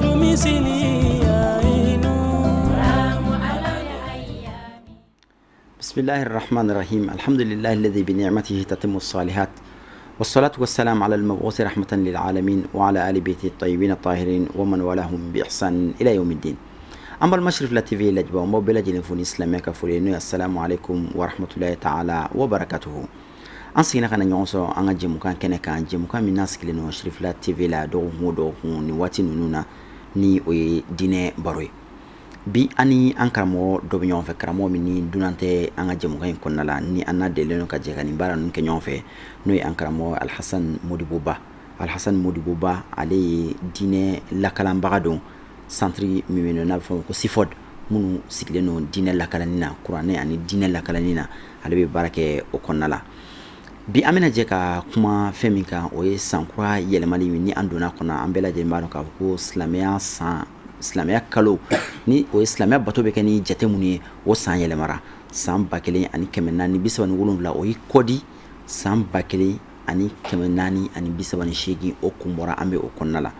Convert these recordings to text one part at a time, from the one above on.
بسم الله الرحمن الرحيم. الحمد لله الذي بنعمته تتم الصالحات، والصلاة والسلام على المبعوث رحمة للعالمين وعلى آل بيته الطيبين الطاهرين ومن والاهم بإحسان إلى يوم الدين. An balima Cherifla TV lajɛbaaw, n b'aw bɛɛ lajɛlen fo ni silamɛya ka foli ye, n'o ye assalamu alaikum wa rahmatullahi ta'ala wa barakatuhu. An seginna ka na ɲɔgɔn sɔrɔ an ka jɛmukan kɛnɛ kan, jɛmukan min n'a sigilen don Cherifla TV la dɔgɔkun o dɔgɔkun nin waati ninnu na, ni o ye diinɛ baro ye. Bi an ni an karamɔgɔ dɔ bɛ ɲɔgɔn fɛ, karamɔgɔ min ni dunan tɛ an ka jɛmukan in kɔnɔna la, ni an n'a delilen don ka jɛ ka nin baara ninnu kɛ ɲɔgɔn fɛ, n'o ye an karamɔgɔ Alhasan Modibo Ba. Alhasan Modibo Ba, ale ye diinɛ lakalanbaga don centre min bɛ yen nɔ n'a bɛ fɔ o ma ko CIFOD, minnu sigilen don diinɛ lakalanni na, kuranɛ ani diinɛ lakalanni na, ale bɛ baara kɛ o kɔnɔna la. Bi an bɛna jɛ ka kuma fɛn min kan, o ye sankura yɛlɛmali min ni an donna kɔnɔ. An bɛɛ lajɛlen b'a dɔn k'a fɔ ko silamɛya san, silamɛya kalo, ni o ye silamɛya bato bɛ kɛ ni jate minnu ye, o san yɛlɛmara san 1437, o ye kɔdi san 1438, o kun bɔra, an bɛ o kɔnɔna la.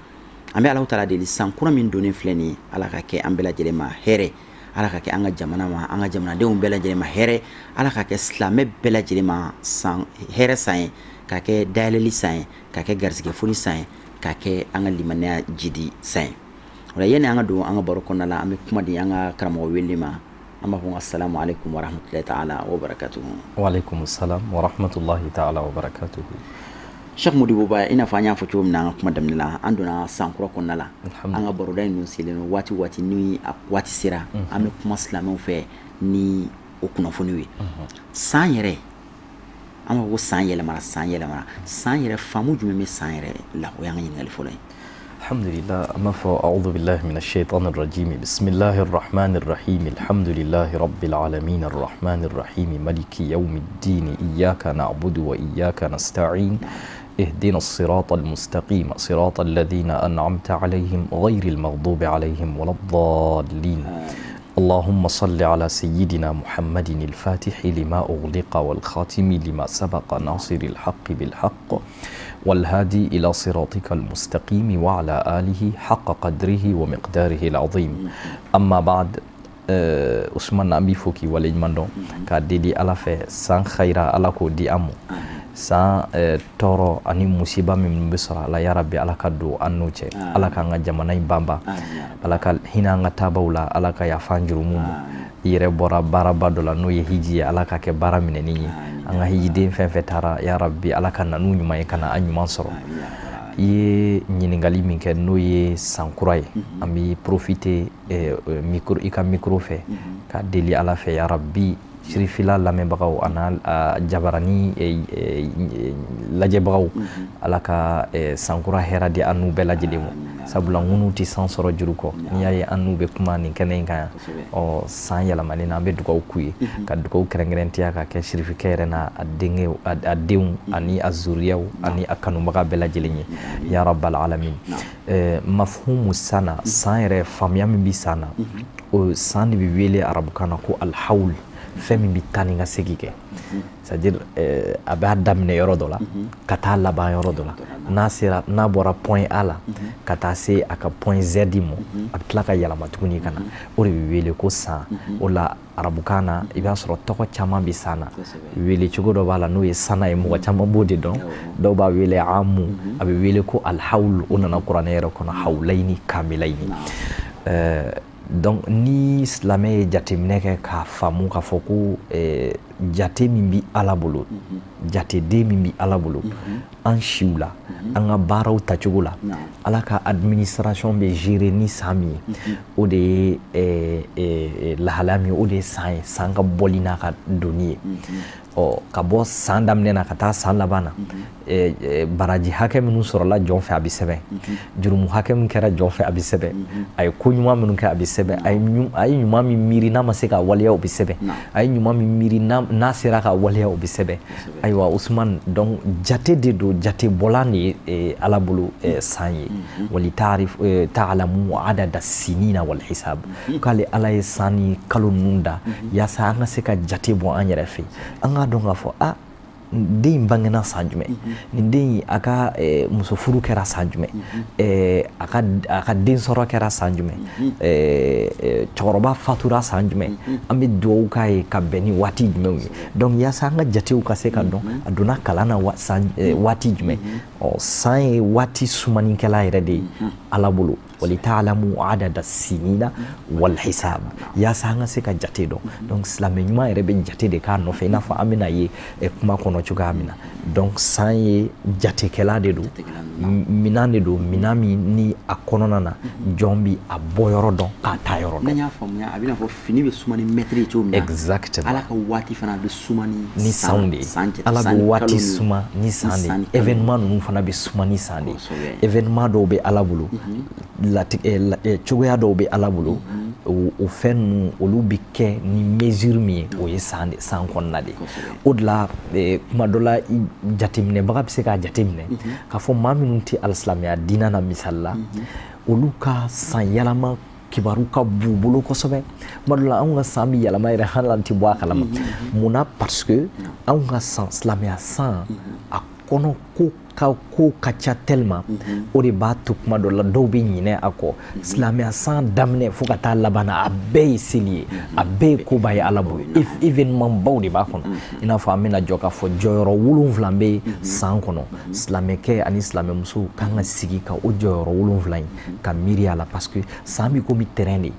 An bɛ Alahu taala deli, san kura min donnen filɛ nin ye, Ala ka kɛ an bɛɛ lajɛlen ma hɛrɛ, Ala ka kɛ an ka jamana ma, an ka jamanadenw bɛɛ lajɛlen ma hɛrɛ, Ala ka kɛ silamɛ bɛɛ lajɛlen ma san hɛrɛ san ye, ka kɛ dayɛlɛli san ye, ka kɛ garisɛgɛ foni san ye, ka kɛ an ka limaniya jidi san ye. O la, yanni an ka don an ka baro kɔnɔna la, an bɛ kuma di an ka karamɔgɔ wele ma. An b'a fɔ assalamu alaikum wa rahmatullahi ta'ala wa barakatuhu. Wa alaikum salam wa rahmatullahi ta'ala wa barakatuhu. Cheikh Modibo Ba, i n'a fɔ an y'a fɔ cogo min na an ka kuma daminɛ la, an donna san kura kɔnɔna la. An ka baroda in dun sigilen don waati waati ni a waati sera, an bɛ kuma silamɛw fɛ ni o kunnafoniw ye. San yɛrɛ, an b'a fɔ ko san yɛlɛmara, san yɛlɛmara, san yɛrɛ faamu jumɛn bɛ san yɛrɛ la? O y'an ka ɲininkali fɔlɔ ye. Alhamdulillah, amma fa a'udhu billahi minash shaitanir rajim. Bismillahir rahmanir rahim. Alhamdulillahi rabbil alamin arrahmanir rahim maliki yawmiddin. Iyyaka na'budu wa iyyaka nasta'in. اهدنا الصراط المستقيم صراط الذين أنعمت عليهم غير المغضوب عليهم ولا الضالين. اللهم صل على سيدنا محمد الفاتح لما أغلق والخاتم لما سبق ناصر الحق بالحق والهادي إلى صراطك المستقيم وعلى آله حق قدره ومقداره العظيم. أما بعد، Usman, an b'i fo k'i waleɲuman dɔn k'a deli Ala fɛ, san khayra Ala k'o di an ma, san tɔɔrɔ ani musiba minnu bɛ sɔrɔ a la, yarabi Ala ka don an n'o cɛ, Ala k'an ka jamana in banban, Ala ka hinɛ an ka taabaw la, Ala ka yafa an jurumu ma. I yɛrɛ bɔra baaraba dɔ la n'o ye hiji ye, Ala ka kɛ baara minɛni ye. An ka hijiden fɛn fɛn taara, yarabi Ala ka na n'u ɲuman ye, ka na an ɲuman sɔrɔ. I ye ɲininkali min kɛ n'o ye sankura ye, an bɛ profiter micro, i ka micro fɛ ka deli Ala fɛ, yarabi Cherifila lamɛnbagaw a n'a jabarani lajɛbagaw, Ala ka sankura hɛrɛ di an n'u bɛɛ lajɛlen ma. Sabula ŋunu tɛ san sɔrɔ juru kɔ. N'i y'a ye an n'u bɛ kuma nin kɛnɛ in kan yan, ɔ san yɛlɛmani na, an bɛ dugawu k'u ye, ka dugawu kɛrɛnkɛrɛntiya ka kɛ Cherifikɛ yɛrɛ n'a a denkɛw, a denw ani a zuriyaw ani a kanubaga bɛɛ lajɛlen ye, ya rabbal alamin. Mafhumu sana, san yɛrɛ faamuya min bɛ san na, o san de bɛ wele arabukan na ko alhawl, fɛn min bɛ taa ni ka segin kɛ, c'est à dire a b'a daminɛ yɔrɔ dɔ la ka taa laban yɔrɔ dɔ la. N'a sera, n'a bɔra point A la ka taa se a ka point Z ma, a bɛ tila ka yɛlɛma tuguni ka na, o de bɛ wele ko san. O la arabukan na, i b'a sɔrɔ tɔgɔ caman bɛ san na, wele cogo dɔ b'a la n'o ye sana ye, mɔgɔ caman b'o de dɔn. Dɔw b'a wele amu, a bɛ wele ko alhawl, o nana kuranɛ yɛrɛ kɔnɔ, hawlayini kamilayini. Donc ni silamɛ ye jateminɛ kɛ k'a faamu k'a fɔ ko jate min bɛ Ala bolo, jateden min bɛ Ala bolo, an siw la, an ka baaraw tacogo la, Ala ka administration bɛ gérer ni san min ye, o de ye lahalaya min ye, o de ye san ye, san ka bɔli n'a ka donni ye. Ɔ ka bɔ san daminɛ na ka taa san laban na, baraji hakɛ minnu sɔrɔla jɔn fɛ, a bɛ sɛbɛn. Jurumu hakɛ min kɛra jɔn fɛ, a bɛ sɛbɛn. A ye ko ɲuman minnu kɛ, a bɛ sɛbɛn. A ye ɲuman min miiri n'a ma se ka waleya, o bɛ sɛbɛn. A ye ɲuman min miiri n'a sera ka waleya, o bɛ sɛbɛn. Ayiwa Usman, donc jate de don, jate bɔlan de ye Ala bolo san ye. Wali taarif ta'lamu adada sinina wal hisab, k'ale Ala ye san ni kalo ninnu da yaasa an ka se ka jate bɔ an yɛrɛ fɛ, an k'a dɔn k'a fɔ a Den in bangena san jumɛn, nin den in a ka muso furu kɛra san jumɛn, a ka den sɔrɔ kɛra san jumɛn, cɛkɔrɔba fatura san jumɛn, an bɛ dugawu k'a ye ka bɛn ni waati jumɛnw ye. Donc yaasa an ka jatew ka se ka dɔn a donna kalan na waati jumɛn. Ɔ san ye waati sumanikɛla yɛrɛ de ye Ala bolo. Walita'lamu adada sinina wal hisab, yaasa an ka se ka jate dɔn. Donc silamɛ ɲuman yɛrɛ bɛ jate de k'a nɔfɛ, i n'a fɔ an bɛna ye kuma kɔnɔ cogoya min na. Donc san ye jatekɛla de don, minan de don, minan min ni a kɔnɔna na jɔn bi a bɔ yɔrɔ dɔn k'a taa yɔrɔ dɔn. N'an y'a faamuya, a bɛna fɔ fini bɛ suma ni mɛtiri ye cogo min na. Exactement. Ala ka waati fana bɛ suma ni sanw de ye. Ala bɛ waati suma ni san de ye. Événement ninnu fana bɛ suma ni san de ye. Événement dɔw bɛ Ala bolo, cogoya dɔw bɛ Ala bolo, o fɛn ninnu olu bɛ kɛ ni mesure min ye, o ye san de, san kɔnɔna de. O de la kuma dɔ la jateminɛbaga bɛ se k'a jateminɛ k'a fɔ maa minnu tɛ alisilamɛya diinɛ na misali la, olu ka san yɛlɛma kibaru ka b'u bolo kosɛbɛ. Kuma dɔ la anw ka san bɛ yɛlɛma yɛrɛ, hali an tɛ bɔ a kalama. Munna? Parce que anw ka san, silamɛya san, a kɔnɔ ko ka ko ka ca tellement, o de b'a to kuma dɔ la dɔw bɛ ɲinɛ a kɔ. Silamɛya san daminɛ fo ka taa laban na, a bɛɛ ye seli ye, a bɛɛ ye koba ye Ala bolo, événement baw de b'a kɔnɔ. I n'a fɔ an bɛna jɔ k'a fɔ jɔyɔrɔ 7 bɛ san kɔnɔ, silamɛkɛ ani silamɛmuso kan ka sigi ka o jɔyɔrɔ 7 in ka miiri a la, parce que san bɛ komi terrain de,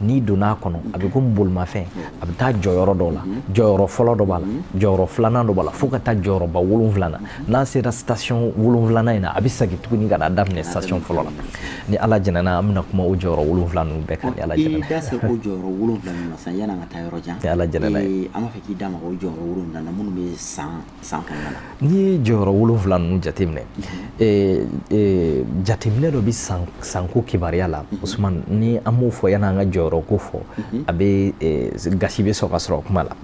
n'i donna a kɔnɔ a bɛ komi bolimafɛn, a bɛ taa jɔyɔrɔ dɔw la, jɔyɔrɔ fɔlɔ dɔ b'a la, jɔyɔrɔ filanan dɔ b'a la, fo ka taa jɔyɔrɔba 7 na. N'a sera station 7nan in na, a bɛ segin tuguni ka na daminɛ station fɔlɔ la. Ni Ala jɛnna, an bɛna kuma o jɔyɔrɔ 7 ninnu bɛɛ kan ni Ala jɛnna. I da se o jɔyɔrɔ 7 ninnu ma sisan, yanni an ka taa yɔrɔ jan. Ni Ala jɛnna ye. An b'a fɛ k'i da maga o jɔyɔrɔ 7 na minnu bɛ san kɔnɔna la. N'i ye jɔyɔrɔ 7 ninnu jateminɛ, jateminɛ dɔ bɛ sanko kibaruya la, Usumani, ni an m'o fɔ yanni an ka jɔyɔrɔ ko fɔ, a bɛ gasi bɛ sɔrɔ ka sɔrɔ kuma la.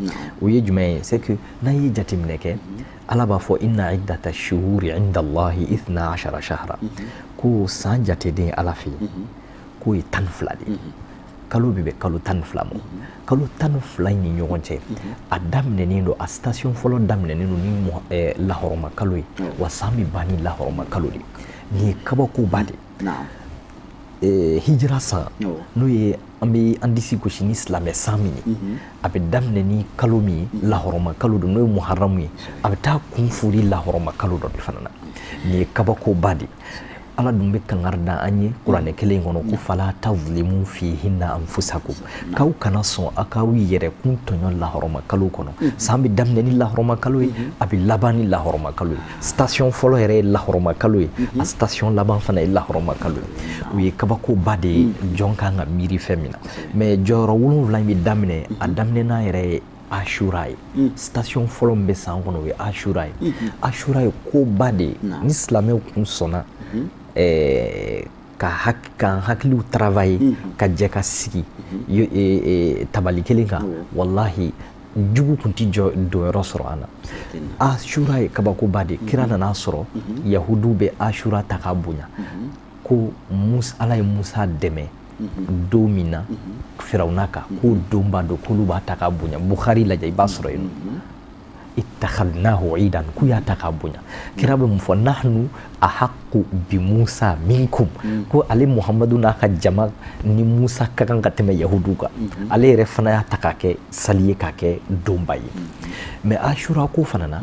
O ye jumɛn ye? C'est que n'an ye jateminɛ kɛ, Ala b'a fɔ inna iddata shuhuri inda Allahi 12 shahra, ko san jateden Ala fɛ yen k'o ye 12 de ye. Kalo bɛ bɛn kalo 12 ma. Kalo 12 in ni ɲɔgɔn cɛ, a daminɛnen don, a station fɔlɔ daminɛnen don ni lahɔrɔma kalo ye, wa san bɛ ban ni lahɔrɔma kalo de ye. Nin ye kabakoba de ye. Hijira san, n'o ye an bɛ an disi gosi ni silamɛ san min ye, a bɛ daminɛ ni kalo min ye, lahɔrɔma kalo don, n'o ye muharamu ye, a bɛ taa kun fori lahɔrɔma kalo dɔ de fana na. Nin ye kabakoba de ye. Ala dun bɛ kangari da an ye kuranɛ kelen in kɔnɔ ko fala tazlimu fihinna anfusakum, k'aw kana sɔn aw k'aw yɛrɛ kun tɔɲɔ lahɔrɔma kalo kɔnɔ. San bɛ daminɛ ni lahɔrɔma kalo ye, a bɛ laban ni lahɔrɔma kalo ye. Station fɔlɔ yɛrɛ ye lahɔrɔma kalo ye, a station laban fana ye lahɔrɔma kalo ye. O ye kabakoba de ye, jɔn kan ka miiri fɛn min na. Mais jɔyɔrɔ 7 in bɛ daminɛ, a daminɛ yɛrɛ ye Ashura ye. Station fɔlɔ min bɛ san kɔnɔ, o ye Ashura ye. Ashura ye koba de ye. Ni silamɛw kun sɔnna k'an hakiliw travailler, ka jɛ ka sigi tabali kelen kan, walahi jugu kun ti jɔ donyɔrɔ sɔrɔ an na. Ashura ye kabakoba de ye. Kira nana sɔrɔ yahudiw bɛ Ashura ta k'a bonya, ko Ala ye Musa dɛmɛ don min na Firawuna kan, k'o donba don, k'olu b'a ta k'a bonya. Bukhari lajɛ, i b'a sɔrɔ yen nɔ. Ittakhadnahu idan, k'u y'a ta k'a bonya. Kira bɛ mun fɔ? Nahnu ahaqqu bi Musa minkum, ko ale Muhamadu n'a ka jama ni Musa ka kan ka tɛmɛ yahudiw kan. Ale yɛrɛ fana y'a ta k'a kɛ sali ye, k'a kɛ donba ye. Mais Ashura ko fana na,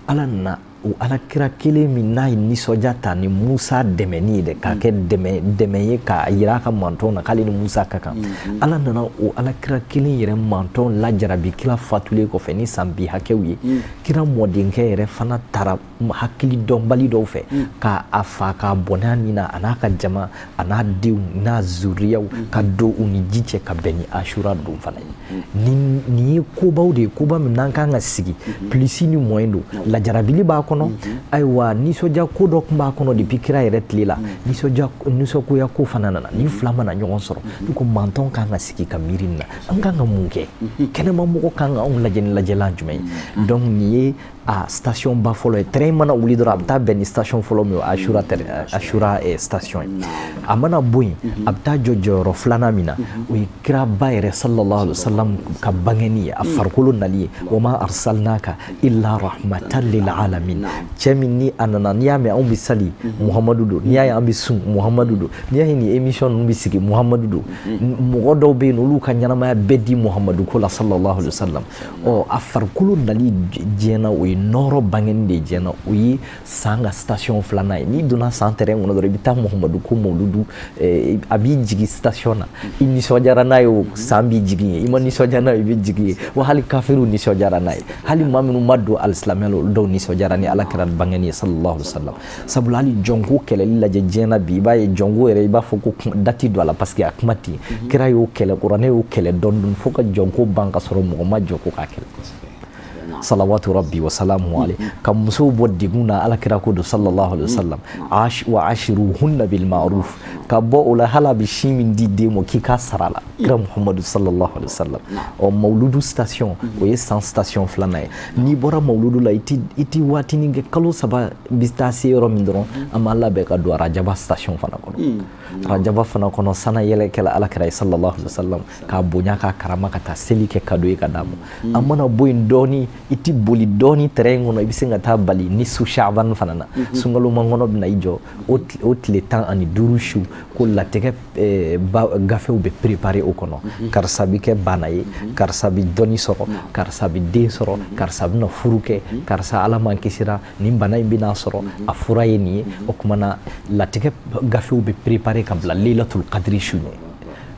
Ala nana o Ala kira kelen min n'a ye nisɔndiya ta ni Musa dɛmɛni ye dɛ, k'a kɛ dɛmɛ ye k'a yira a ka mantɔn na k'ale ni Musa ka kan. Ala nana o Ala kira kelen yɛrɛ mantɔn lajarabi kira fatulen kɔfɛ ni san bi hakɛw ye. Kira mɔdenkɛ yɛrɛ fana taara hakili dɔnbali dɔw fɛ k'a fa k'a bɔnɛ a nin na, a n'a ka jama, a n'a denw n'a zuriyaw, ka don u ni ji cɛ ka bɛn ni Ashura don fana ye. Nin ye kobaw de ye, koba min n'an kan ka sigi, plus ni moyen don, lajarabili b'a kɔnɔ. Ayiwa, nisɔndiya ko dɔ tun b'a kɔnɔ depuis kira yɛrɛ tile la, nisɔngoya ko fana nana. Ni fila mana ɲɔgɔn sɔrɔ, ni ko mantɔn kan ka sigi ka miiri nin na, an kan ka mun kɛ? Kɛnɛma mɔgɔ kan ka anw lajɛ ni lajɛlan jumɛn ye? Donc nin ye a station ba fɔlɔ ye. Train mana wuli dɔrɔn, a bɛ taa bɛn ni station fɔlɔ min ye, Ashura station ye. A mana bɔ yen, a bɛ taa jɔ jɔyɔrɔ filanan min na, o ye kiraba yɛrɛ sallallahu alaihi wasallam ka bangeni ye, a farikolo nali ye. Wa ma arsalnaka illa rahmatan lil alamin. Cɛ min ni a nana, n'i y'a mɛn anw bɛ sali, Muhamadu don. N'i y'a ye an bɛ sun, Muhamadu don. N'i y'a ye nin émission ninnu bɛ sigi, Muhamadu don. Mɔgɔ dɔw bɛ yen, olu ka ɲɛnamaya bɛɛ di Muhamadu ko la sallallahu alaihi wasallam. Ɔ, a farikolo nali diɲɛ na, o ye nɔrɔ bangeni de ye diɲɛ na. O ye san ka station filanan ye. N'i donna san terrain kɔnɔ dɔrɔn, i bɛ taa Muhamadu ko mawuludu, a b'i jigin station na. I nisɔndiyara n'a ye o, san b'i jigin ye. I ma nisɔndiya n'a ye, i bɛ jigin ye. Wa hali kafiriw nisɔndiyara n'a ye, hali maa minnu ma don alisilamɛya la, olu dɔw nisɔndiyara ni Ala kɛra bangeni ye sallallahu alaihi wasallam. Sabula hali jɔnko kɛlɛli lajɛ diɲɛ na bi, i b'a ye jɔnko yɛrɛ, i b'a fɔ ko dati don a la, parce que a kuma tɛ yen. Kira y'o kɛlɛ, kuranɛ y'o kɛlɛ dɔɔni dɔɔni fo ka jɔnko ban, ka sɔrɔ mɔgɔ ma jɔ ko k'a kɛlɛ. Salawatu rabbi wa salamu alayhi. Ka musow bɔ degun na, Ala kira ko don sallallahu alaihi wasallam, wa ashiruhunna bil ma'ruf. Ka bɔ o la, hali a bɛ sin min di den ma, k'i k'a sara la, kira Muhamadu sallallahu alaihi wasallam. Ɔ, mawuludu station, o ye san station filanan ye. N'i bɔra mawuludu la, i ti waatinin kɛ, kalo 3 bɛ taa se yɔrɔ min dɔrɔn, an b'an labɛn ka don Arajaba station fana kɔnɔ. Arajaba fana kɔnɔ, sana yɛlɛkɛla Ala kira ye sallallahu alaihi wasallam, k'a bonya, k'a karama, ka taa seli kɛ cadeau ye ka d'a ma. An mana bɔ yen dɔɔni, i ti boli dɔɔni terrain kɔnɔ, i bɛ se ka taa bali ni su Shaban fana na. Sunkalo mankɔnɔ bɛna i jɔ o tile 15 su, ko latigɛ gafew bɛ préparer o kɔnɔ. Karisa bɛ kɛ bana ye, karisa bɛ dɔnni sɔrɔ, karisa bɛ den sɔrɔ, karisa bɛna furu kɛ, karisa Ala m'an kisira nin bana in bɛna sɔrɔ, a fura ye nin ye. O tuma na, latigɛ gafew bɛ préparer ka bila Laylatul Qadri su ɲɛ,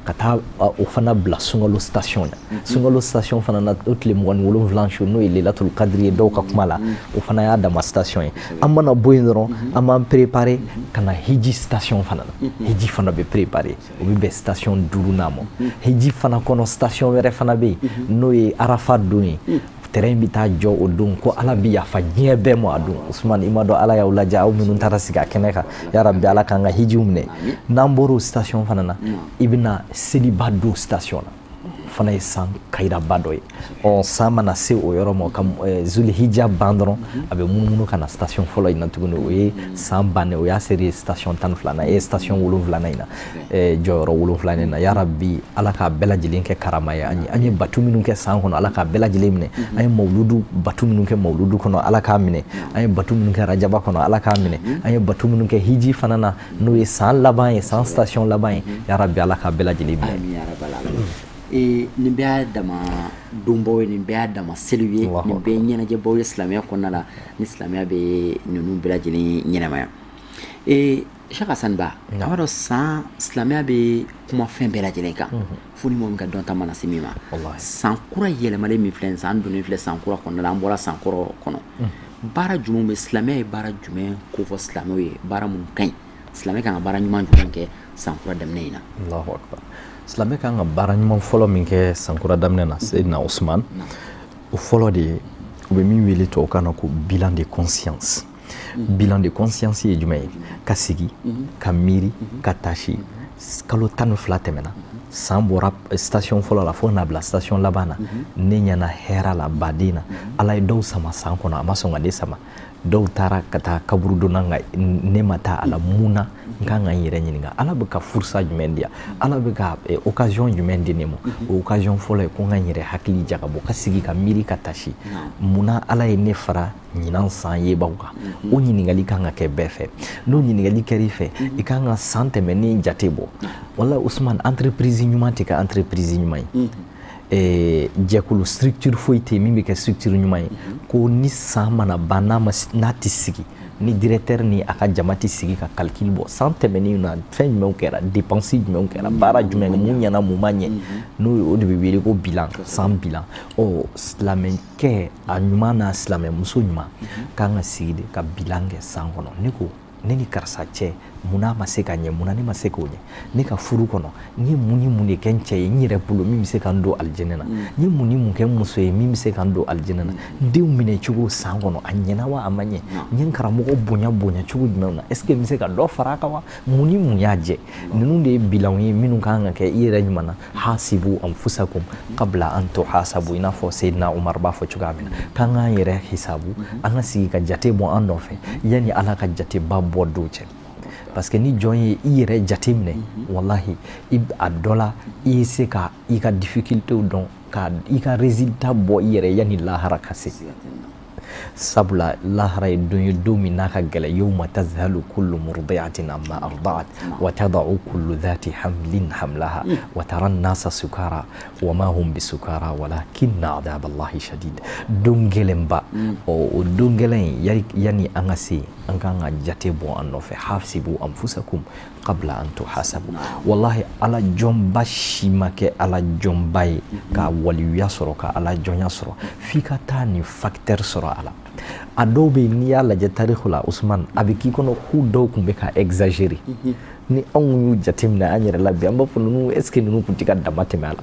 ka taa o fana bila sunkalo station na. Sunkalo station fana na, o tile 27 su, n'o ye Laylatul Qadri ye dɔw ka kuma la, o fana y'a dama station ye. An mana bɔ yen dɔrɔn, an b'an préparer ka na hiji station fana na. Hiji fana bɛ préparer, o bɛ bɛn station 5nan ma. Hiji fana kɔnɔ, station wɛrɛ fana bɛ yen, n'o ye Arafa don ye. Terrain bɛ taa jɔ o don, ko Ala bɛ yafa diɲɛ bɛɛ ma a don. Usumani, i ma dɔn Ala y'aw lajɛ, aw minnu taara sigi a kɛnɛ kan, yarabi Ala k'an ka hijiw minɛ. N'an bɔra o station fana na, i bɛna seliba don station na, fana ye san kayiraba dɔ ye. Ɔ, san mana se o yɔrɔ ma, ka Zulhijja ban dɔrɔn, a bɛ munumunu ka na station fɔlɔ in na tuguni. O ye san bannen, o y'a seri station 12nan e station 7nan in na, jɔyɔrɔ 7nan in na. Yarabi Ala k'a bɛɛ lajɛlen kɛ karama ye an ye. An ye batu minnu kɛ san kɔnɔ, Ala k'a bɛɛ lajɛlen minɛ. An ye mawuludu batu minnu kɛ mawuludu kɔnɔ, Ala k'a minɛ. An ye batu minnu kɛ Rajaba kɔnɔ, Ala k'a minɛ. An ye batu minnu kɛ hiji fana na, n'o ye san laban ye, san station laban ye, yarabi Ala k'a bɛɛ lajɛlen minɛ. Nin bɛɛ y'a dama donbaw ye, nin bɛɛ y'a dama seliw ye, nin bɛɛ ye ɲɛnajɛbaw ye silamɛya kɔnɔna la, ni silamɛya bɛ ninnu bɛɛ lajɛlen ɲɛnamaya. Cheikh Hassan Ba, a b'a dɔn san silamɛya bɛ kuma fɛn bɛɛ lajɛlen kan, fo ni mɔgɔ min ka dɔn ta mana se min ma. San kura yɛlɛmalen min filɛ, san donnen filɛ san kura kɔnɔna la, an bɔra san kɔrɔ kɔnɔ, baara jumɛn bɛ silamɛya ye, baara jumɛn kofɔ silamɛw ye, baara mun ka ɲi, silamɛ kan ka baara ɲuman jumɛn kɛ san kura daminɛ in na? Allahu akbar. Silamɛ kan ka baara ɲuman fɔlɔ min kɛ sankura daminɛ na, Seydina Usman, o fɔlɔ de ye u bɛ min wele tubabukan na ko bilan de conscience. Bilan de conscience ye jumɛn ye? Ka sigi ka miiri, ka tasi. Kalo 12 tɛmɛna, san bɔra station fɔlɔ la fo n'a bila station laban na, ne ɲɛna hɛrɛ la, baden na. Ala ye dɔw sama san kɔnɔ, a ma sɔn ka ne sama. Dɔw taara ka taa kaburudon na, nka ne ma taa a la. Mun na? N kan ka n yɛrɛ ɲininka, Ala bɛ ka furusa jumɛn di yan, Ala bɛ ka occasion jumɛn di ne ma? O occasion fɔlɔ ye ko n ka n yɛrɛ hakili jagabɔ, ka sigi ka miiri, ka tasi. Mun na Ala ye ne fara ɲinan san yebaw kan? O ɲininkali kan ka kɛ bɛɛ fɛ. N'o ɲininkali kɛr'i fɛ, i kan ka san tɛmɛnen jate bɔ. Wala Usman, entreprise ɲuman tɛ kɛ entreprise ɲuman ye, jɛkulu structure foyi tɛ yen min bɛ kɛ structure ɲuman ye, ko ni san mana ban, n'a ma n'a tɛ sigi ni directeur ni a ka jama tɛ sigi ka calcul bɔ san tɛmɛnen na, fɛn jumɛnw kɛra, dépense jumɛnw kɛra, baara jumɛn, mun ɲɛna, mun ma ɲɛ. N'o ye, o de bɛ wele ko bilan, san bilan. Ɔ, silamɛkɛ a ɲuman n'a silamɛmuso ɲuman kan ka sigi de ka bilan kɛ san kɔnɔ. Ne ko ne ni karisa cɛ Munna a ma se ka ɲɛ, munna ne ma se k'o ɲɛ? Ne ka furu kɔnɔ, n ye mun ni mun de kɛ n cɛ ye n yɛrɛ bolo min bɛ se ka n don alijinɛ na? N ye mun ni mun kɛ n muso ye min bɛ se ka n don alijinɛ na? N denw minɛ cogo san kɔnɔ, a ɲɛna wa a ma ɲɛ? N ye n karamɔgɔ bonya bonya cogo jumɛn na? Est ce que n bɛ se ka dɔ fara a kan wa? Mun ni mun y'a jɛ? Ninnu de ye bilanw ye minnu kan ka kɛ i yɛrɛ ɲuman na. Hasibu anfusakum qabla an tuhasabu, i n'a fɔ Seydina Umar b'a fɔ cogoya min na, k'an k'an yɛrɛ hisabu, an ka sigi ka jate bɔ an nɔfɛ yanni Ala ka jateba bɔ don cɛ. Parce que ni jɔn ye i yɛrɛ jate minɛ, walahi, a dɔ la i ye se ka i ka difficulté dɔn, ka i ka résultat bɔ i yɛrɛ yanni lahara ka se. Sabula lahara ye don ye, don min n'a ka gɛlɛn. Yawma tazhalu kullu murdi'atin amma arda'at wa tada'u kullu dhati hamlin hamlaha wa tara an-nasa sukara wa ma hum bisukara walakinna adhab Allahi shadid. Don gɛlɛnba, o don gɛlɛn in, yanni an ka se, an kan ka jate bɔ an nɔfɛ. Hasibu anfusakum qabla an tuhasabu. Wallahi, Ala jɔnba si ma kɛ Ala jɔnba ye ka waliyuya sɔrɔ, ka Ala jɔnya sɔrɔ, f'i ka taa nin facteur sɔrɔ a la. A dɔw bɛ yen, n'i y'a lajɛ tariku la, Usman, a bɛ k'i kɔnɔ k'u dɔw tun bɛ ka exagérer. Ni anw y'u jateminɛ an yɛrɛ la bi, an b'a fɔ ninnu, est ce que ninnu tun tɛ ka dama tɛmɛ a la?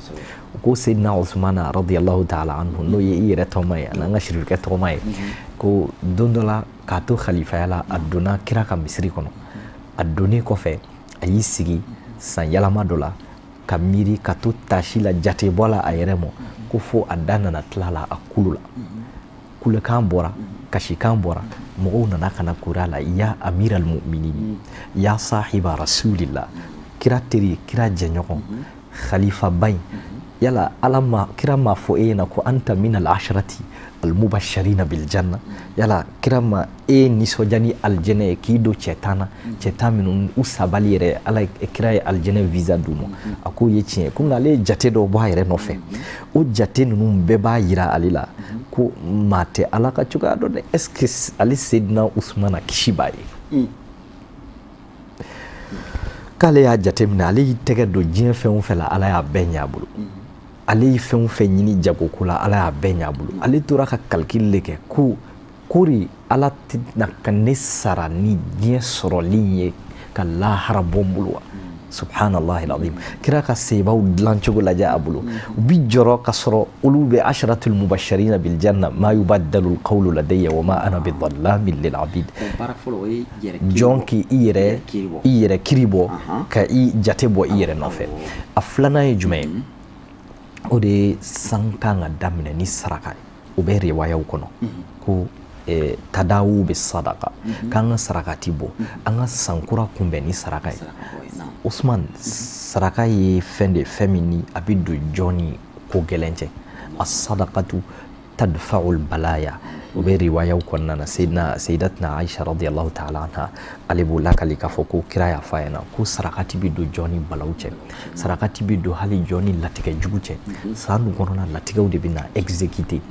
U ko Seydina Usmana radiyallahu ta'ala anhu, n'o ye i yɛrɛ tɔgɔma ye ani an ka sirifukɛ tɔgɔma ye, ko don dɔ la k'a to khalifaya la, a donna kira ka misiri kɔnɔ. A donnen kɔfɛ, a y'i sigi san yɛlɛma dɔ la ka miiri, ka to tasi la, jatebɔ la a yɛrɛ ma, ko fo a da nana tila la, a kulu la, kulekan bɔra, kasikan bɔra. Mɔgɔw nana ka na kura la: ya amiral mu'minin, ya sahiba rasulillah, kira teri, kira jɛɲɔgɔn, khalifa ba in, yala Ala ma kira ma fɔ e ɲɛna ko anta min al ashrati al mubashirina bil janna? Yala kira ma e nisɔndiya ni alijɛnɛ ye k'i don cɛ 10 na, cɛ 10 minnu u sabali yɛrɛ Ala kira ye alijɛnɛ visa d'u ma? A k'o ye tiɲɛ ye, ko nka ale ye jate dɔw bɔ a yɛrɛ nɔfɛ, o jate ninnu bɛɛ b'a yira ale la ko maa tɛ Ala ka cogoya dɔn dɛ. Est ce que ale Seydina Usumana kisi b'a ye, k'ale y'a jateminɛ, ale y'i tɛgɛ don diɲɛ fɛn o fɛn la, Ala y'a bɛɛ ɲɛ a bolo. Ale ye fɛn o fɛn ɲini jagoko la, Ala y'a bɛɛ ɲɛ a bolo. Ale tora ka calcul de kɛ ko kori Ala tɛna ka ne sara ni diɲɛ sɔrɔli ye ka lahara bɔ n bolo wa? Subhanallahi alazim. Kira ka sebaw dilan cogo lajɛ a bolo, u bi jɔrɔ ka sɔrɔ olu bɛ asharatul mubashirina bil janna. Ma yubaddalu alqawlu ladayya wa ma ana bidhallamin lil abid. Jɔn k'i i yɛrɛ kiri bɔ, ka i jate bɔ i yɛrɛ nɔfɛ. A filanan ye jumɛn ye? O de ye san kan ka daminɛ ni saraka ye. O bɛ riwayaw kɔnɔ ko tadawu bɛ sadaka, k'an ka sarakati bɔ, an ka sankura kunbɛn ni saraka ye. Usman, saraka ye fɛn de, fɛn min ni a bɛ don jɔn ni ko gɛlɛn cɛ. As-sadaqatu tadfa'ul balaya, o bɛ riwayaw kɔnɔna na. Seydina Seyyidatuna Aisha radiyallahu ta'ala anha, ale b'o lakali k'a fɔ ko kira y'a fɔ a ɲɛna ko sarakati bɛ don jɔn ni balaw cɛ, sarakati bɛ don hali jɔn ni latigɛ jugu cɛ. San dun kɔnɔna latigɛw de bɛ na exécuter,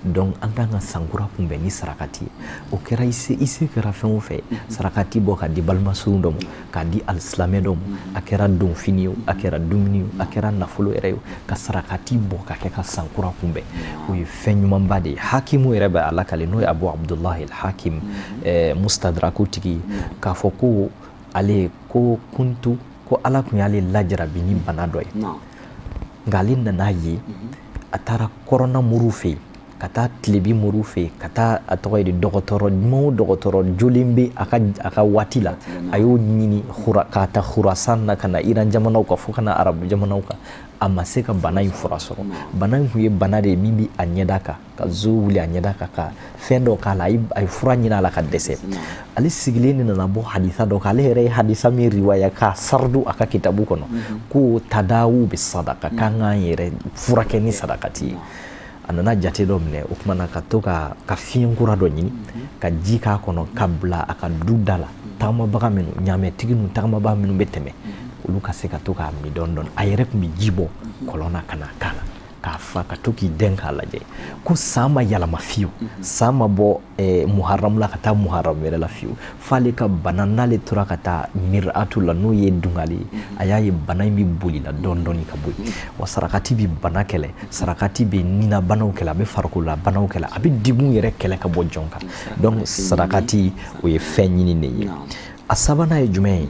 donc an kan ka sankura kunbɛn ni sarakati ye. O kɛra i se, i se kɛra fɛn o fɛn, sarakati bɔ ka di balimasurun dɔ ma, k'a di alisilamɛ dɔ ma, a kɛra donfini ye o, a kɛra dumuni ye o, a kɛra nafolo yɛrɛ ye o, ka sarakati bɔ ka kɛ ka sankura kunbɛn, o ye fɛn ɲumanba de ye. Hakimu yɛrɛ bɛ a lakale, n'o ye Abu Abdullahi al-Hakim, mustadraku tigi, k'a fɔ ko ale ko kuntu ko Ala tun y'ale lajarabi ni bana dɔ ye, nka ale nana ye, a taara kɔrɔna moriw fɛ yen, ka taa tilebi moriw fɛ yen, ka taa a tɔgɔ ye di, dɔgɔtɔrɔ ɲuman o dɔgɔtɔrɔ jolen bɛ a ka waati la, a y'o ɲini k'a ta Khurasan na ka na Iran jamanaw kan fo ka na Arabu jamanaw kan, a ma se ka bana in fura sɔrɔ. Bana in tun ye bana de ye min bɛ a ɲɛda kan, ka zo wuli a ɲɛda kan, ka fɛn dɔ k'a la. A ye fura ɲini a la ka dɛsɛ. Ale sigilen de nana bɔ hadisa dɔ kan, ale yɛrɛ ye hadisa min riwaya k'a sardu a ka kitabu kɔnɔ, ko tadawu bɛ sadaka, k'an k'an yɛrɛ furakɛ ni sadakati ye. A nana jate dɔ minɛ o kumana ka to ka fiɲɛ kura dɔ ɲini ka ji k'a kɔnɔ ka bila a ka du da la, tagamabaga minnu, ɲaamɛtigi ninnu, tagamabaga minnu bɛ tɛmɛ, olu ka se ka to k'a min dɔɔni dɔɔni. A yɛrɛ tun bɛ ji bɔ kɔlɔn na ka na k'a la k'a fa, ka to k'i dɛn k'a lajɛ ko san ma yɛlɛma fiyewu, san ma bɔ muharamu la ka taa muharamu wɛrɛ la fiyewu, f'ale ka bana n'ale tora ka taa miratu la, n'o ye dungale ye, a y'a ye bana in bɛ boli la dɔɔni dɔɔni ka bɔ yen. Wa sarakati bɛ bana kɛlɛ, sarakati bɛ ninabanaw kɛlɛ, a bɛ farikololabanaw kɛlɛ, a bɛ degun yɛrɛ kɛlɛ ka bɔ jɔn kan. Donc sarakati, o ye fɛn ɲini de ye. A sabanan ye jumɛn ye?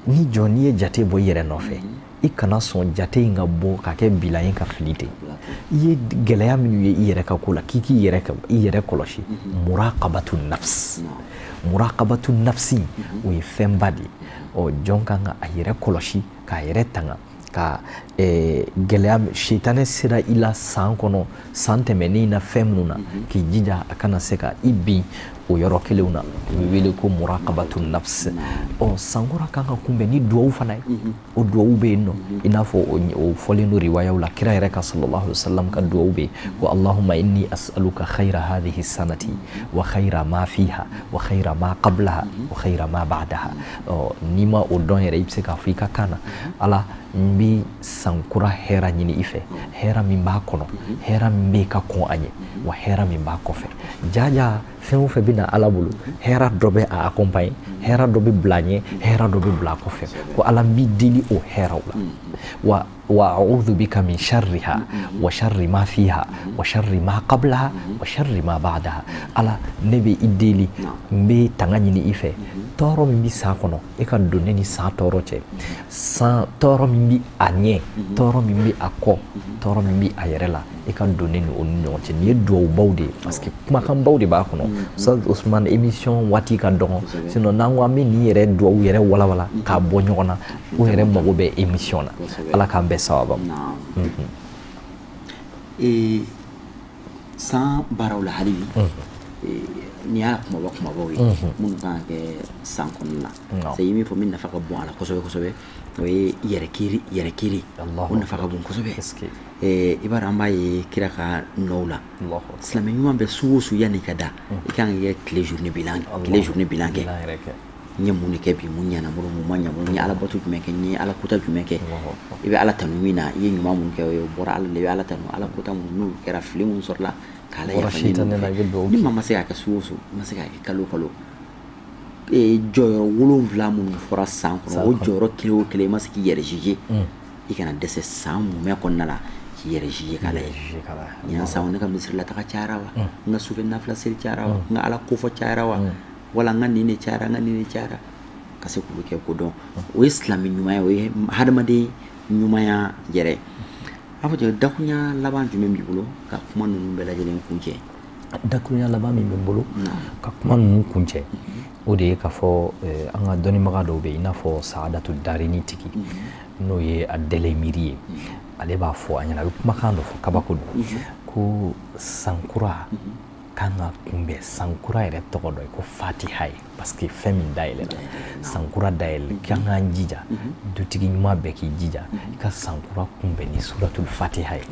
Ni jɔn n'i ye jate bɔ i yɛrɛ nɔfɛ, i kana sɔn jate in ka bɔ ka kɛ bilan ye ka fili ten. I ye gɛlɛya minnu ye i yɛrɛ ka ko la, k'i k'i yɛrɛ kɔlɔsi. Muraqabatu nafs, muraqabatu nafsi, o ye fɛnba de ye. Ɔ jɔn kan ka a yɛrɛ kɔlɔsi, k'a yɛrɛ tanga ka gɛlɛya sitanɛ sera i la san kɔnɔ, san tɛmɛnen na fɛn minnu na, k'i jija a kana se ka i bin o yɔrɔ kelenw na. O bɛ wele ko muraqabatu nafs. Ɔ sankura kan ka kunbɛn ni duwawu fana ye. O duwawu bɛ yen nɔ, i n'a fɔ o fɔlen don riwayaw la, kira yɛrɛ ka sallallahu alaihi wasallam ka duwawu bɛ yen ko allahumma inni as'aluka khayra hadhihi sanati wa khayra ma fiha wa khayra ma qablaha wa khayra ma ba'daha. Ɔ n'i ma o dɔn yɛrɛ, i bɛ se k'a fɔ i ka kan na, ala n bɛ sankura hɛra ɲini i fɛ, hɛra min b'a kɔnɔ, hɛra min bɛ ka kɔn a ɲɛ, wa hɛra min b'a kɔfɛ. Jaja fɛn o fɛn bɛ na ala bolo, hɛra dɔ bɛ a accompagner, hɛra dɔ bɛ bila a ɲɛ, hɛra dɔ bɛ bila a kɔfɛ. Ko ala n b'i deli o hɛraw la. Wa wa a'udhu bika min sharriha wa sharri ma fiha wa sharri ma qablaha wa sharri ma ba'daha. Ala ne bɛ i deli, n bɛ tanga ɲini i fɛ, tɔɔrɔ min bɛ san kɔnɔ e ka don ne ni san tɔɔrɔ cɛ, san tɔɔrɔ min bɛ a ɲɛ, tɔɔrɔ min bɛ a kɔ, tɔɔrɔ min bɛ a yɛrɛ la, e ka don ne ni o ni ɲɔgɔn cɛ. Nin ye duwawubaw de ye, parce que kumakanbaw de b'a kɔnɔ. Ustaz Usman, émission waati ka dɔgɔn, sinon n'an ko an bɛ nin yɛrɛ duwawu yɛrɛ walawala k'a bɔ ɲɔgɔn na, o yɛrɛ mago bɛ émission na. Ala k'an bɛɛ sababa. San baaraw la hali bi, n'i y'a kumaba kumabaw ye minnu kan ka kɛ san kɔnɔna la, c'est min fɔ min nafa ka bon a la kosɛbɛ kosɛbɛ, o ye yɛrɛ kiiri, o nafa ka bon kosɛbɛ. I b'a dɔn an b'a ye kira ka nɔw la, silamɛ ɲuman bɛ su o su yanni ka da, i kan ka kɛ tile journée bilan, tile journée bilan kɛ. N ye mun de kɛ bi, mun ɲɛna n bolo, mun ma ɲɛ n bolo, n ye ala bato jumɛn kɛ, n ye ala kota jumɛn kɛ. I bɛ ala tanu min na, i ye ɲuman mun kɛ, o bɔra ala la, i bɛ ala tanu. Ala kota mun n'u kɛra, fili mun sɔrɔla, k'ala yafa ɲini. Ni maa ma se k'a kɛ su o su, i ma se k'a kɛ kalo o kalo, jɔyɔrɔ 7 minnu fɔra san kɔnɔ, o jɔyɔrɔ kelen o kelen, i ma se k'i yɛrɛ juger, i kana dɛsɛ san mumɛ kɔnɔna la k'i yɛrɛ juger k'a lajɛ. Ɲinan san ne ka misiri la taga cayara wa, n ka sufɛ nafila seli cayara wa, n ka ala kofɔ cayara wa, wala n ka nin de cayara, n ka nin de cayara, ka se k'olu kɛ ko dɔn. O ye silamɛ ɲumanya, o ye hadamaden ɲumanya yɛrɛ. A fɔ cɛ, dakurunya laban jumɛn b'i bolo ka kuma ninnu bɛɛ lajɛlen kuncɛ? Dakurunya laban min bɛ n bolo ka kuma ninnu kuncɛ, o de ye k'a fɔ an ka dɔnnibaga dɔw bɛ yen, i n'a fɔ Saadatu Darini tigi, n'o ye a Dɛlɛmiri ye, ale b'a fɔ a ɲɛna, a bɛ kumakan dɔ fɔ, kabako don, ko sankura kan ka kunbɛn, sankura yɛrɛ tɔgɔ dɔ ye ko fatiha ye, parce que fɛn min dayɛlɛla, sankura dayɛlɛ, k'an k'an jija, dutigi ɲuman bɛɛ k'i jija i ka sankura kunbɛn ni suratul fatiha ye,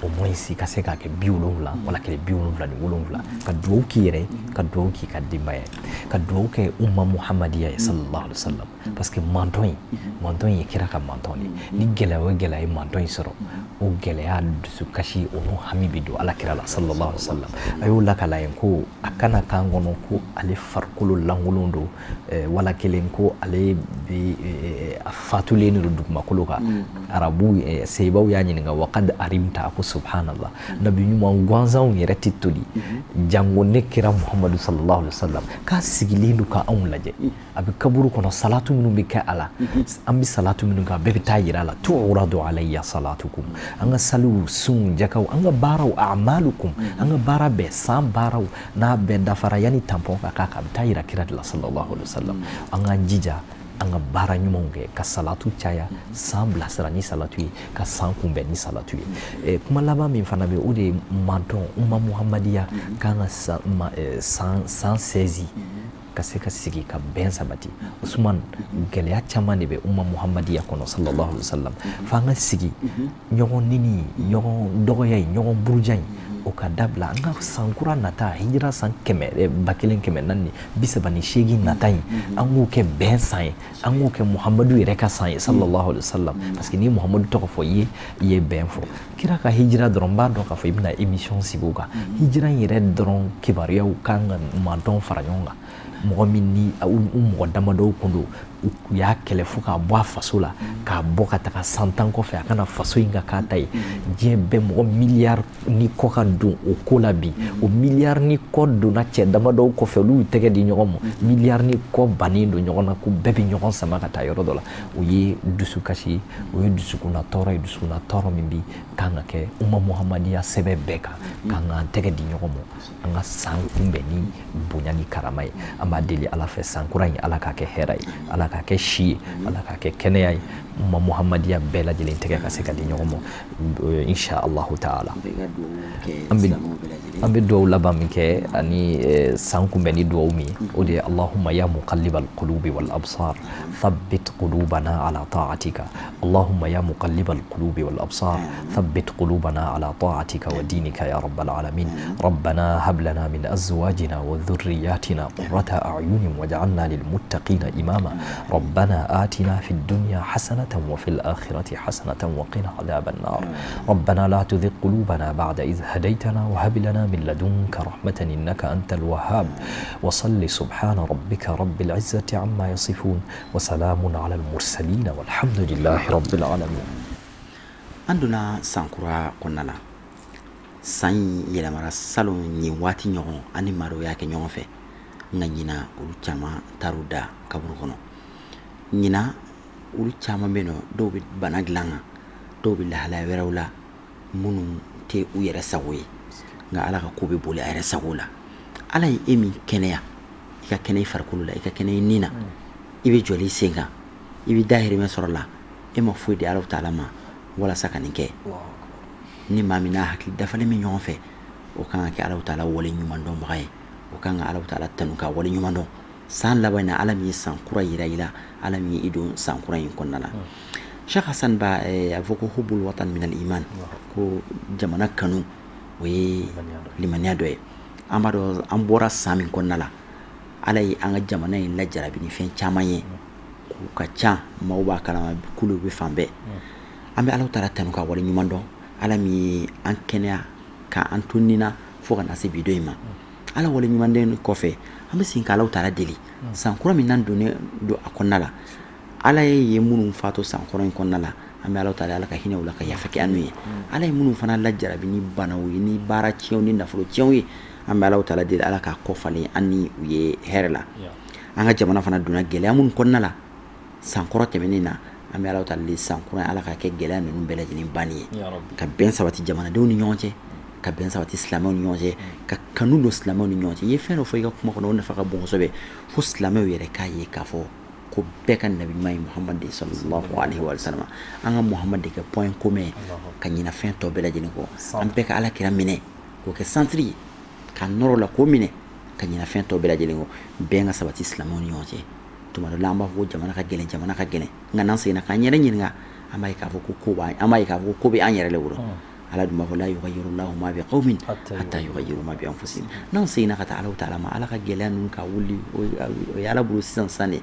au moins i ka se k'a kɛ 70 wala kɛlɛ 77, ka duwawu k'i yɛrɛ, ka duwawu k'i ka denbaya ye, ka duwawu kɛ umma muhammadiya ye sallallahu alaihi wasallam, parce que mantɔn in ye kira ka mantɔn de ye. Ni gɛlɛya o gɛlɛya ye mantɔn in sɔrɔ, o gɛlɛya dusukasi o n'o hami bɛ don ala kira la sallallahu alaihi wasallam. A y'o lakala yen ko a kana k'an kɔnɔ ko ale farikolo lankolon don, wala kelen ko ale bɛ a fatulen don dugumakolo kan. Arabu seyibaw y'a ɲininka, waqad arimta, a ko subhanallah, nabi ɲuman gansanw yɛrɛ tɛ toli, jango ne kira muhammadu sallallahu alaihi wasallam k'a sigilen don ka anw lajɛ, a bɛ kaburu kɔnɔ, salatu minnu bɛ kɛ a la, an bɛ salatu minnu kɛ, a bɛɛ bɛ taa yira a la, tu'radu alayya salatukum, an ka saliw, sunw, jakaw, an ka baaraw, a'malukum, an ka baara bɛɛ, san baaraw n'a bɛɛ dafara yanni tampon ka k'a kan, a bɛ taa yira kira de la sallallahu alaihi wasallam. An k'an jija an ka baara ɲumanw kɛ, ka salatu caya, san bilasira ni salatu ye, ka san kunbɛn ni salatu ye. Kuma laban min fana bɛ, o de ye mantɔn umma muhammadiya kan ka san 16 ka se ka sigi ka bɛn sabati. Usman, gɛlɛya caman de bɛ umma muhammadiya kɔnɔ sallallahu alaihi wasallam, f'an ka sigi ɲɔgɔn nini, ɲɔgɔn dɔgɔya ye, ɲɔgɔn buruja ye, o ka dabila. An ka sankura nata, hijira san 1438 nata in, an k'o kɛ bɛn san ye, an k'o kɛ muhammadu yɛrɛ ka san ye sallallahu alaihi wasallam, parce que n'i ye muhammadu tɔgɔ fɔ, i ye bɛn fɔ. Kira ka hijira dɔrɔn, n b'a dɔn k'a fɔ i bɛna émission sigi o kan, hijira in yɛrɛ dɔrɔn kibaruyaw kan ka mantɔn fara ɲɔgɔn kan, mɔgɔ min ni u mɔgɔ damadɔw kun don. U y'a kɛlɛ fo k'a bɔ a faso la, k'a bɔ ka taga san 10 kɔfɛ a kana faso in ka k'a ta ye. Diɲɛ bɛɛ mɔgɔ miliyari ni kɔ ka don o ko la bi. O miliyari ni kɔ donna cɛ damadɔw kɔfɛ, olu y'u tɛgɛ di ɲɔgɔn ma, miliyari ni kɔ bannen don ɲɔgɔn na, ko bɛɛ bɛ ɲɔgɔn sama ka taa yɔrɔ dɔ la. O ye dusukasi ye, o ye dusukunna tɔɔrɔ ye, dusukunna tɔɔrɔ min bi kan ka kɛ umma muhammadiya sɛbɛn bɛɛ kan, k'an k'an tɛgɛ di ɲɔgɔn ma, an ka san kunbɛn ni bonya ni karama ye. An b'a deli Ala fɛ, san kura in Ala k'a kɛ hɛrɛ ye, Ala k'a kɛ si ye, Ala k'a kɛ kɛnɛya ye, umma muhammadiya bɛɛ lajɛlen tɛgɛ ka se ka di ɲɔgɔn ma, insha Allahu ta'ala. An bɛ duwawu laban min kɛ ani san kunbɛn ni duwawu min ye, o de ye Allahumma ya muqallibal qulubi wal absar thabbit qulubana ala ta'atika. Allahumma ya muqallibal qulubi wal absar thabbit qulubana ala ta'atika wa dinika ya rabbal alamin. Rabbana hab lana min azwajina wa dhurriyyatina qurrata a'yunin waj'alna lil muttaqina imama. Rabbana atina fid dunya hasanatan wa fil akhirati hasanatan wa qina adhaban nar. Rabbana la tuzigh qulubana ba'da idh hadaytana wa hab lana من لدنك رحمة إنك أنت الوهاب. وصل سبحان ربك رب العزة عما يصفون وسلام على المرسلين والحمد لله رب العالمين. An donna sankura kɔnɔna la, san in yɛlɛmara salon nin waati ɲɔgɔn ani maa dɔw y'a kɛ ɲɔgɔn fɛ, nka ɲina olu caman taar'u da kaburu kɔnɔ. Ɲina olu caman bɛ yen nɔ, dɔw bɛ bana dilan kan, dɔw bɛ lahalaya wɛrɛw la minnu tɛ u yɛrɛ sago ye, nka Ala ka ko bɛ boli a yɛrɛ sago la. Ala ye e min kɛnɛya, i ka kɛnɛ i farikolo la, i ka kɛnɛ i ni na, i bɛ jɔli i sen kan, i bɛ dahirimɛ sɔrɔ la, e ma foyi di Ala taala ma walasa ka nin kɛ. Ni maa min n'a hakili dafalen bɛ ɲɔgɔn fɛ, o kan ka kɛ Ala taala wale ɲuman dɔnbaga ye, o kan ka Ala taala tanu ka wale ɲuman dɔn. San laban in na, Ala min ye san kura yira i la, Ala min ye i don san kura in kɔnɔna la. Cheikh Hassan Ba, a fɔ ko hubbul watan minal iman, ko jamana kanu o ye limaniya dɔ ye. An b'a dɔn an bɔra san min kɔnɔna la, Ala ye an ka jamana in lajarabi ni fɛn caman ye, k'u ka ca, maaw b'a kalama, kuluw bɛ fan bɛɛ. An bɛ Ala taala tanu ka wale ɲuman dɔn, Ala min ye an kɛnɛya k'an to nin na fo ka na se bi don in ma. Ala wale ɲuman dɔn kɔfɛ, an bɛ segin ka Ala taala deli san kura min n'an donnen don a kɔnɔna la. Ala ye minnu faatu san kɔrɔ in kɔnɔna la, an bɛ Ala taala, Ala ka hinɛ u la ka yafa kɛ an n'u ye. Ala ye minnu fana lajarabi ni banaw ye, ni baara tiɲɛw ni nafolo tiɲɛw ye, an bɛ Ala taala deli, Ala k'a kɔ falen an ni u ye hɛrɛ la. An ka jamana fana donna gɛlɛya minnu kɔnɔna la san kɔrɔ tɛmɛnen na, an bɛ Ala taala deli san kura, Ala k'a kɛ gɛlɛya ninnu bɛɛ lajɛlen banni ye, ka bɛn sabati jamanadenw ni ɲɔgɔn cɛ, ka bɛn sabati silamɛw ni ɲɔgɔn cɛ, ka kanu don silamɛw ni ɲɔgɔn cɛ. I ye fɛn dɔ fɔ i ka kuma kɔnɔ, o nafa ka bon kosɛbɛ, fo silamɛw yɛrɛ k'a ye k'a fɔ ko bɛɛ ka nabi ɲuman ye Muhamad de sallallahu alaihi wa sallam. An ka Muhamad de kɛ point commun ka ɲina fɛn tɔ bɛɛ lajɛlen kɔ. An bɛɛ ka Ala kira minɛ k'o kɛ centre ye, ka nɔrɔ la k'o minɛ ka ɲina fɛn tɔ bɛɛ lajɛlen kɔ. Bɛn ka sabati silamɛw ni ɲɔgɔn cɛ. Tuma dɔ la an b'a fɔ ko jamana ka gɛlɛn, jamana ka gɛlɛn, nka n'an seginna k'an yɛrɛ ɲininka, an b'a ye k'a fɔ ko ko b'an, an b'a ye k'a fɔ ko ko bɛ an yɛrɛ le bolo. Ala dun b'a fɔ la yughayyiru Allahu ma bi qaumin hatta yughayyiru ma bi anfusihim. N'an seginna ka taa Ala taala ma, Ala ka gɛlɛya ninnu ka wuli, o ye Ala bolo sisan sisan de.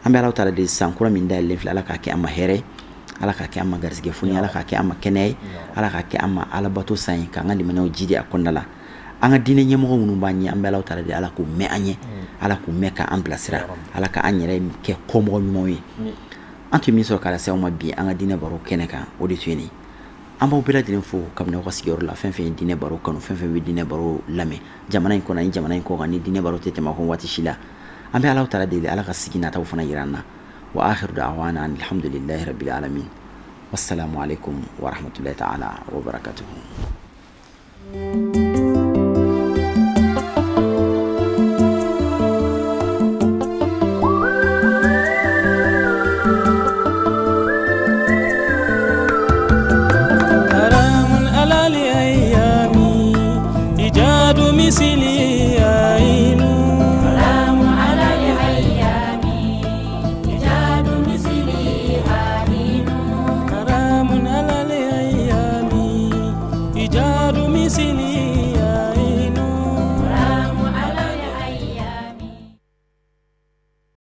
An bɛ Ala taala de san kura min dayɛlɛlen filɛ, Ala k'a kɛ an ma hɛrɛ, Ala k'a kɛ an ma garisɛgɛ foni, Ala k'a kɛ an ma kɛnɛya ye, Ala k'a kɛ an ma alabato san ye, k'an ka limaniyaw jidi a kɔnɔna la. An ka diinɛ ɲɛmɔgɔ minnu b'an ɲɛ, an bɛ Ala taala de, Ala k'u mɛn an ɲɛ, Ala k'u mɛn k'an bilasira, Ala k'an yɛrɛ kɛ kɔmɔgɔ ɲumanw ye. An tun ye min sɔrɔ k'a lase aw ma bi an ka diinɛ baro kɛnɛ kan, o de tun ye nin. An b'aw bɛɛ lajɛlen fo kabini aw ka sigiyɔrɔ la, fɛn fɛn ye diinɛ baro kanu, fɛn fɛn bɛ diinɛ baro lamɛn jamana in kɔnɔ ani jamana in kɔkan, ni diinɛ baro tɛ tɛmɛ aw kan waati si la. An bɛ Ala taala deli, Ala ka sigi nataw fana yira an na. Wa akhiru da'wana alhamdulillahi rabbil alamin. Wassalamu alaikum wa rahmatullahi ta'ala wa barakatuhu.